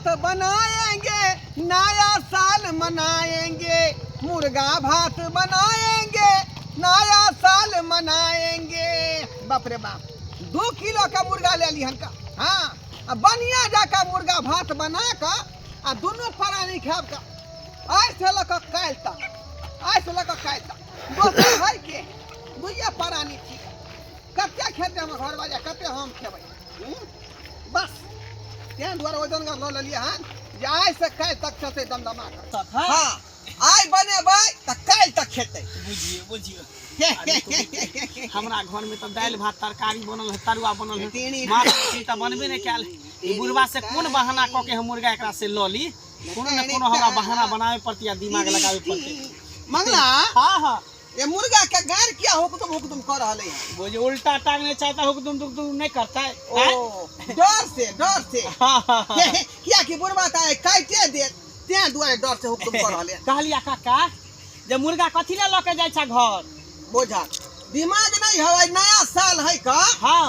भात बनाएंगे, नया साल मनाएंगे। मुर्गा भात बनाएंगे, नया साल मनाएंगे। बाप रे बाप, 2 किलो का मुर्गा ले ली हनका। हाँ, आ बढ़िया जाका मुर्गा भात बना का आ दुनू प्राणी खाब का, आइ से लऽ कऽ काल्हि तक, आइ से लऽ कऽ काल्हि तक। दोसर है के दुइये प्राणी छी, कते खेतै हमर घरवाला, कते हम खेबै? बस तें दुआरे ओहि जनगर लऽ लेलियै हन जे आइ से काल्हि तक चलतै दमदमा कऽ। हाँ। हँ, आइ बनेबै तऽ काल्हि तक खेतै। बुझियौ, बुझियौ, हमरा घर में तऽ दालि भात तरकारी बनल है, तरुआ बनल है, माछ मछली तऽ बनबे नहि कयल। ई बुढ़वा से कोन बहाना कऽ के हम मुर्गा एकरा से लऽ ली? कोनो ने कोनो हमरा बहाना बनावे पड़तै या दिमाग लगावे पड़तै। मंगला। हाँ हाँ ये मुर्गा के गार किया हुकदुम हुकदुम कर रहले है? वो जो उल्टा टांगने चाहता, हुकदुम दुकदुम नहीं करता है? ओ, डर से, डर से। हाँ हाँ हाँ किया कि बुढ़वा तऽ काटे देत, तें दुआरे डर से हुकदुम कर रहले है। कहलिया काका जे मुर्गा कथी ले लऽ के जाइ छै घर? बोझा दिमाग नहीं है, नया साल है का।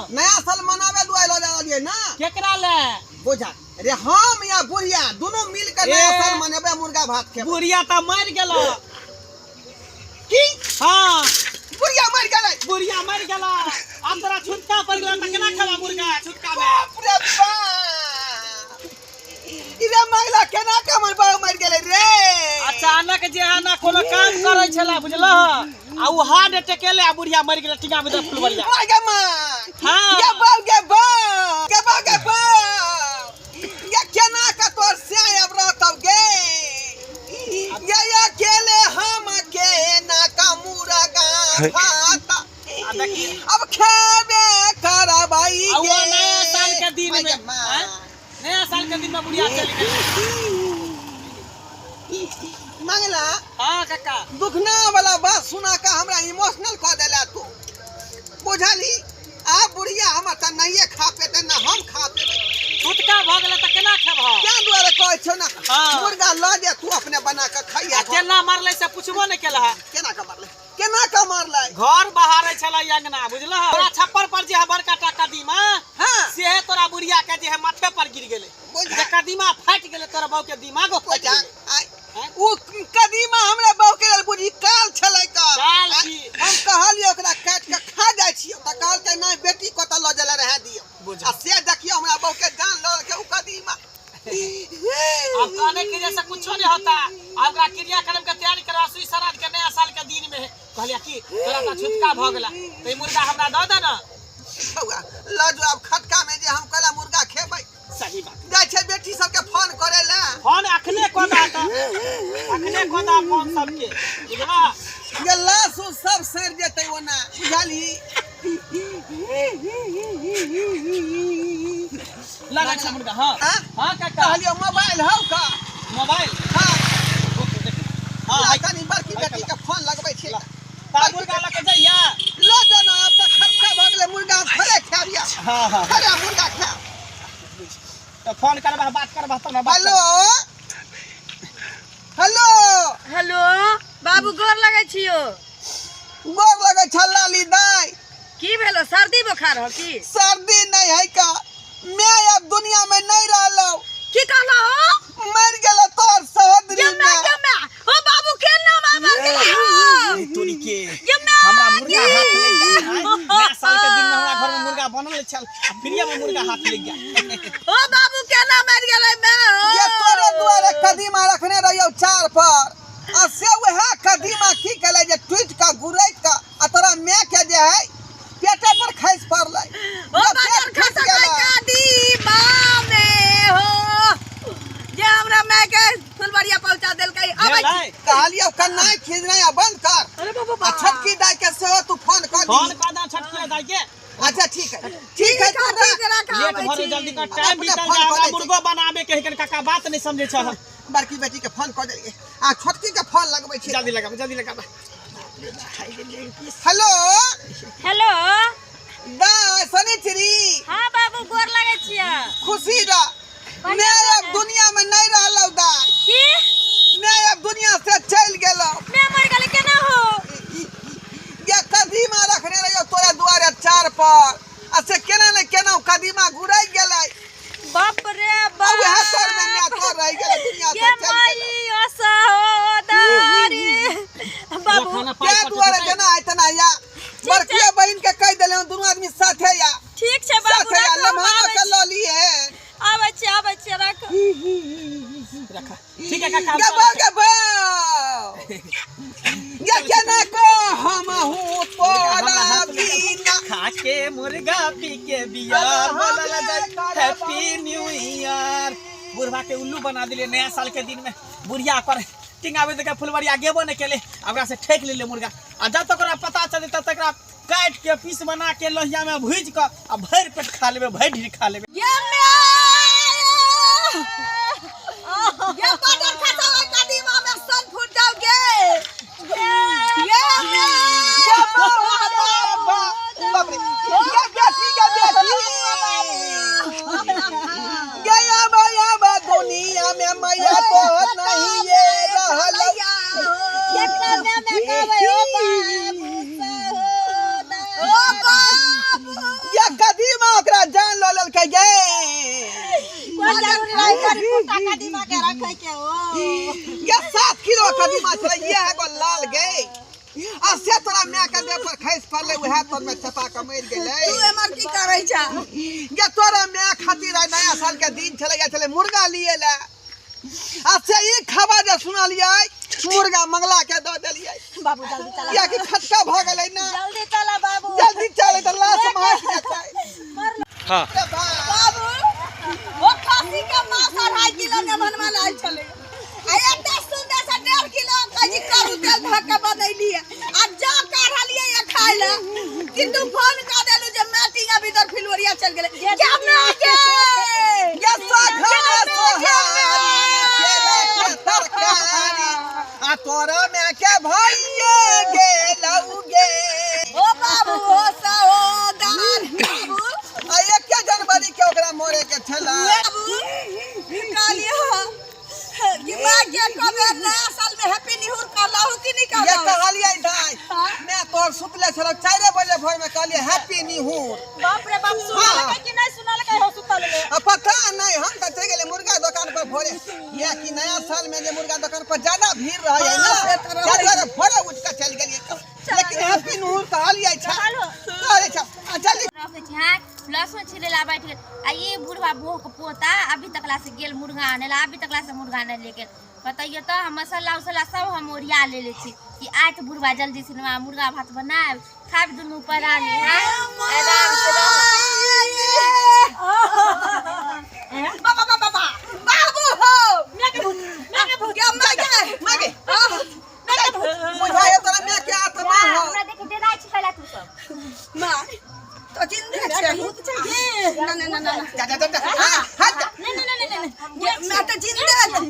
नया साल मनावे दुआरे लऽ जा रहलियै ना। केकरा ले? बोझा रे, हम या बुढ़िया दोनों मिल के नया ए। साल मनेबे, मुर्गा भात खेबै। बुढ़िया तऽ मरि गेल। की? हाँ। बुढ़िया मर गेलै? बुढ़िया मरि गेल। आब तोरा छुटका पड़ि गेल तऽ केना खेबा मुर्गा छुटका में? बाप रे बाप, इरे मंगला, केना के हमर बाबू मर गेलै रे? अचानक जे है ना कोनो काम करै छला, बुझलह, आ उ हार्ट अटैक केले आ बुढ़िया मरि गेल टीका में फुलबरिया। मर गे माँ। हाँ। गे बाप, गे बाप, गे बाप, गे बाप, गे केना के तोर से अब रहतौ गे? गे अकेले हम केना का मुर्गा भात आ देखी। अब खेबे करबै आ वो गे? नया साल के दिन माय में गे माँ। आँय? नया साल के दिन में बुढ़िया चलि गेल। मंगला। हाँ काका। दुखना वाला बात सुना के हमरा इमोशनल कऽ देला तू, बुझली? आब बुढ़िया हमर तऽ नहिए खा पेतै, ना हम खा पेबै। छुटका भऽ गेलै तऽ केना खेबह? तें दुआरे कहै छौ ने। हाँ। मुर्गा लऽ जे, तू अपने बना कऽ खाइया। आ केना मरलै से पुछबो नहि केलह। केना कऽ मारलै? केना कऽ मारलै? घर बहारै छलै अंगना, बुझलह? तोरा छप्पर पर जे है बड़का टा कदीमा, से तोरा बुढ़िया के जे है माथे पर गिर गेलै। जे कदीमा फाटि गेलै, तोरा बहू के दिमागो फाटि बुझा गेलै। आइ, उ कदीमा हमरा बहू के लेल बुझी काल छलै का। काल आइ, की? हम कहलियै ओकरा काटि कऽ खा जाइ छियौ तऽ कहलकै नहि, बेटी कतऽ लऽ जाय रहै दियौ। बुझ। आ से देखियौ, हमरा बहू के जान लऽ के उ कदीमा। अब कहने के जैसे कुछो नहीं होता। अब ओकरा क्रियाक्रम के तैयारी करवा सुई श्राद्ध के नया साल के दिन में। कहलिया कि तोरा तऽ छुटका भऽ गेला तऽ ई मुर्गा हमरा दऽ दे ने। बौआ, लऽ जो। आब खटका में जे हम कहला मुर्गा खेबै। सही बात। जाइ छै बेटी सबके फोन करे ले। फोन अखने कऽ दे तऽ, अखने कऽ दे फोन सबके, बुझला? ये लाश उस सब सड़ जेतै ओना, बुझलही? लगा छै मुर्गा, हाँ। हाँ? हाँ काका। कहलियौ मोबाइल हौ का? मोबाइल। हाँ। हाँ। ला, कनी बड़की बेटी के फोन लगबै छियै। ता मुर्गा लऽ के जइया। लऽ जो ना, आब तऽ खटका भऽ गेलै, मुर्गा थोड़े खायब या। हाँ हाँ थोड़े मुर्गा खायब। तऽ फोन करबह, बात करबह तब ने बात। Hello, hello. हेलो बाबू, गोर लगै छियो। गोर लगै छल लाली दाई। की भेलो, सर्दी बोखार हो की? सर्दी नहीं है का, मैं अब दुनिया में नहीं रहलो। की कहलो हो? मर गेलो तोर सहोदरी। गे में मा, गे मा, हो बाबू, के नाम आ मर गेलो हो? तोरी के गे मा। हमरा मुर्गा हाथ लग गया। आँय? नया साल के दिन में हमरा घर में मुर्गा बनल छल आ फ्रीए में मुर्गा हाथ लग गया। हो बाबू, केना मर गेलै मै हो? ये तोरे दुआरे कदीमा रखने रहियौ चार पर, आ से वएह कदीमा की केलै जे टूटि कऽ गुरैक कऽ आ तोरा माय के जे है पेटे पर खसि पड़लै। हो जे बाजर पेट फुटि खसकै गेलै। कदीमा में हो, जे हमरा माय के फुलबरिया पहुंचा देलकै। अबै छी। भेलै? कहलियौ कन्नाइ खींचनाइ आ बंद कर। अरे बाबा। आ छोटकी दाई के सेहो तू फोन कर फोन दी। कऽ दे छोटकी दाई के। अच्छा ठीक है, ठीक है, तू ठीक रख। राख, लेट आबै भर छी। जल्दी कर, टाइम अपने बीतल फोन जाय, कऽ हमरा दै छी। मुर्गो बनाबे के है। काका बात नहीं समझे छ। बड़की बेटी के फोन कऽ देलियै आ छोटकी के फोन लगबै छी। जल्दी लगाबे, जल्दी लगाबे। हेलो। हेलो। दाई शनिचरी। हाँ बाबू, गोर लगै छियै। खुशी रह। मैं अब दुनिया में नहीं रहलौ दाई। की? मैं अब दुनिया से चल गेलौ। मैं मर गेलै? केना हो? ये कदीमा रखने रहियो तोरा दुआरे चार पर, आ से केना ने केना उ कदीमा गुरैक गेलै। बाप रे आ बाप। वएह तोर में मैं भाई ओ सहोदरी बाबू खाना पाइ के कटतै। दुआरे जेना आइ तेना या बड़किया बहिन के कहि देले दुनू आदमी साथे या। ठीक छै बाबू, साथे या राखू, हम लम्हा आबै के छी। लऽ लिए। आबै छी, आबै छी, राखू। रखा। ठीक है काका। गे बौ, गे बौ, गे केना को हम हूँ तोरा बिना। खा के मुर्गा पी के बियर बोलल जाय हैप्पी न्यू ईयर। बुढ़वा के उल्लू बना दिले नया साल के दिन में। बुढ़िया पर टिंगाबे देखे फुलवरिया गेबो नहीं केले, ओकरा से ठेक लेले मुर्गा। आ जब तक ओकरा पता चले तब तक ओकरा काट के पीस बना के लोहिया में भूज के आ भरि पेट खा लेबे, भरि ढीर खा लेबे। ये मैं ये बटर खसावा कदीमा में सन फूट जाओगे। ये मैं ये बौ, बाप रे, ये बेटी, ये बेटी, ये आबा आबा दुनिया में मैया तो नहीं ये रहल। केकरा माय माय कहबै ओ बाबू सहोदर। ओ बाबू, ये कदीमा ओकरा जान लऽ लेलकै गे। कोन जरूरी रहै करी कुत्ता कदीमा के रखै के ओ? ये 7 किलो कदीमा छलै, ये एगो लाल गे। आ से तोरा माय के देह पर खसि पड़लै, उएह तोर में चपा के मरि गेलै। तू एमर की करै छा? ये तोरा माय खातिर आइ नया साल के दिन छलै, या छलै मुर्गा लिए ले। आ से ई खबर जे सुनलियै, मुर्गा मंगला के दऽ देलियै। बाबू जल्दी चला। कियाकि खटका भऽ गेलै ना। जल्दी चला बाबू, जल्दी चले तऽ लाश महक जेतै। हाँ। अरे बाप। बाबू, वो खासी के मांस 2.5 किलो ने बनवा लाल छलै। आ एते सुंदर से 1.5 किलो कजी करू तेल धऽ के बनैलियै। आ जा काढ़लियै या खाय लए कि तू फोन कऽ देलू जे मैटिंग अभी तक फिलवरिया चल गेलै। क्या मैं के? ये साखा सोहारी केला के तरकारी आ तोरा में के भइए गेलौ गे। ओ बाबू, ओ सहोदर बाबू। आ 1 जनवरी के ओकरा मरे के छलै। बाबू, कहलियै कि माँ के कबे नया साल में हैप्पी न्यू ईयर कहलहु कि नहीं ये कहलहु? कहलियै दाइ, मैं तोर सुतले छलौ 4 बजे भोर में, कहलियै हैप्पी न्यू ईयर। बाप रे बाप, सुनलकै कि नहीं सुनलकै हो सुतल में? आ पता नहीं, हम तऽ चलि गेलियै मुर्गा दुकान पर भोरे। ये कि नया साल में जे मुर्गा दुकान पर ज्यादा भीड़ रहै ना, से तऽ रहै। ताहि दुआरे भोरे उठि कऽ चलि गेलियै। लेकिन हैप्पी न्यू ईयर कहलियै छै। कहलहो। कहै छै, आ जल्दी रखै छी। हाँ, लहसुन छिलै ला बैठ गेल। आ ई बुढ़वा बोह के पोता अभी तकला से गेल मुर्गा आनै ला, अभी तकला से मुर्गा नहि ले गेल। बतैयो तऽ, हम मसाला उसला सब हम ओरिया लेले छी कि आयत बुढ़वा जल्दी से मुर्गा भात बनायब, खायब दुनू प्राणी। हाँ, आराम से रहब। बाबा बाबा बाबा बाबू हो मैं के भूत, मैं के भूत, क्या मैं के? माँ गे, आह, मैं के भूत। बुझाइए तोरा माय के आत्मा हो। हमरा देख डेराइ छी कैला तू सब? माँ तो जिंदे छै, भूत छै गे। ना ना ना ना। जा जा जा जा, हाँ, हट जा। नहीं नहीं नहीं नहीं नहीं। ये मैं तो जिंदे छी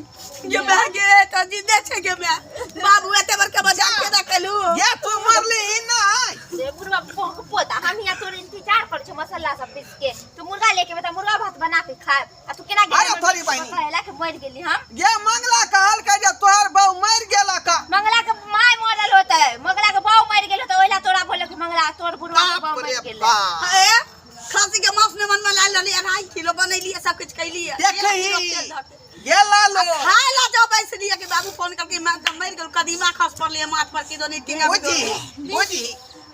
गे मैं, गे तो जिंदे छै गे मैं। बाबू एते बड़का मजाक केना केलू? ये तू मरली ही नहीं। से बुढ़वा बोह के पोता, हम यहाँ तोर इंतजार करै छौ मसाला सब पीस के, तू मुर्गा लेके बता, मुर्गा भात बना के खायब। आ तू केना गेली? अरे थोड़ी बहिनी। कहला के मरि गेली हम। ये मंगला कहल के जे तोहर बहू मरि गेला का। मंगला के माय मरल होतै, मंगला के बाऊ मरि गेल होतै, ओहिला तोरा बोलल कि मंगला तोर बुढ़वा के बाप बाऊ रे मरि गेलै। बाप। ए खासी के मांस में मन में लाल रहली, 2.5 किलो बनैलियै, सब कुछ कैलियै। देखही गेला लो। खाय ला जाओ बैस लिया कि बाबू फोन करके मां के मरि गेल, कदीमा खस पड़लियै माथ पर कि दोनी टिंगा। बुझी बुझी,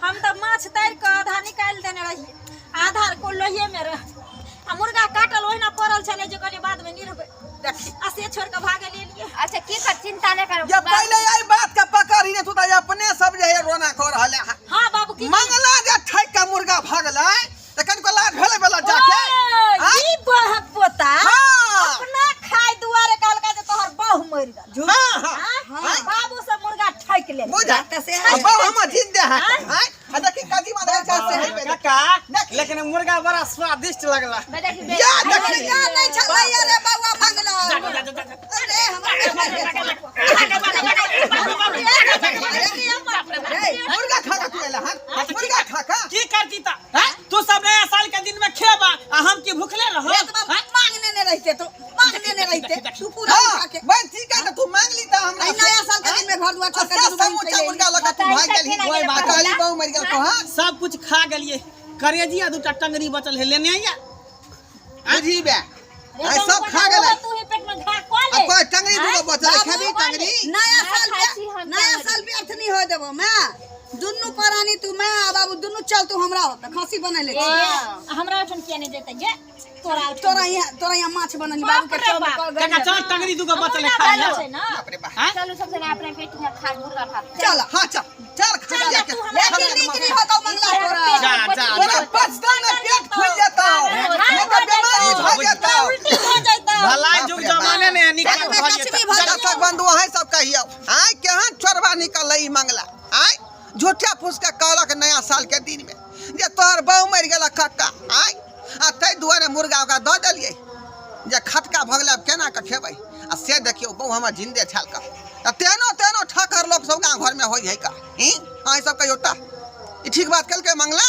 हम तऽ माछ तारि कऽ आधा निकालि देने रहियै, आधा को लोहिये में रह, आ मुर्गा काटल ओहिना पड़ल छलै जे कहलियै बाद में निरबै, देखी आ से छोड़ि कऽ भागल एलियै। अच्छा की कर, चिंता नहि कर। ये पहले आई बात के पकड़ ही नहीं, तू तो अपने सब जे है रोना कर रहले है। हाँ बाबू, की मंगला जे ठैक के मुर्गा भागलै त कनिको लाज भेलै बेला जाके? ओ, हाँ? ई बहक पोता हाँ। अपना खाय दुआरे कहलका जे तोहर बहु मरि गेल। हाँ हाँ। हाँ? बाबू से मुर्गा ठकि लेल। बुझा तऽ से आ बहु हमर जिंदे है। हाँ, आ देखी कदीमा रहै छै से है पे। काका, लेकिन मुर्गा बड़ा स्वादिष्ट लगला। या देखी। मुर्गा नहि छलै रे बौआ मंगला। अरे हमरा मुर्गा खा का तू एला हन? मुर्गा खा का की करती ता? हैं? तू सब नया साल के दिन में खेबा आ हम की भूखले रहो? मांगने ने रहते तो मांगने ने रहते तू पूरा हाँ उठा के। बन ठीक है, तो तू मांग ली ता हमरा आई से। नया साल के दिन में घर दुआर छोड़ के अच्छा, दुनू बहिन समूचा चलि मुर्गा लगा तू भाग गेलही। बताही ओहि बात कहली बहु मरि गेल तो। हाँ, सब कुछ खा गेलिए, करेजी आ दूटा टंगरी बचल है, लेने आइया। बुझी बे, आइ सब खा गेलै। तू ही पेट में घा कऽ आ ले। कोई टंगरी दूगो बचल। बचल खेबी टंगरी। नया ना साल खाइ छी हम नया टंगरी। साल व्यर्थ नहीं होय देबो मैं। दुनू प्राणी तू मैं आ बाबू दुनू चल तू हमरा होता खसी बनैले ए, छी। हमरा ओहिठाम किया नहि जेतै गे? तोरा ओहिठाम। तोरा यहाँ माछ बनल बाबू के बाप रे चल बाप। काका चल, टंगरी दूगो बचल है, मुर्गा खा लिअ। बनल छै ना। बाप रे बाप। आँय? चलू सब जना अपना पेट में खा मुर्गा भात। चल। हाँ चल चल, खा चल, जा तू हमरा लेकिन नीक नहीं होतो मंगला तोरा। जा जा। तोरा पचता ना, पेट फूल जेतौ, नहीं तो बीमारी भऽ जेतौ। उल्टी भऽ जैतौ। भलाई जुग जमाने ने निकल चल, भऽ लक्ष्मी जेतै। भऽ जेतौ। दर्शक बंधु, अहीं सब कहियौ, आइ केहन चोरबा निकललै ई मंगला। आइ झूठे फूस के कहलक नया साल के दिन में जे तोहर बहु मरि गेलक कक्का। आइ आ ताहि दुआरे मुर्गा ओकरा दऽ देलियै जे खटका भऽ गेलै, आब केना कऽ खेबै? आ से देखियौ, बहु हमर जिन्दे छाल कऽ। तऽ तेहनो तेहनो ठकर लोक सब गाँव घरमे होइ है का? ई अहीं सब कहियौ तऽ ई ठीक बात केलकै मंगला?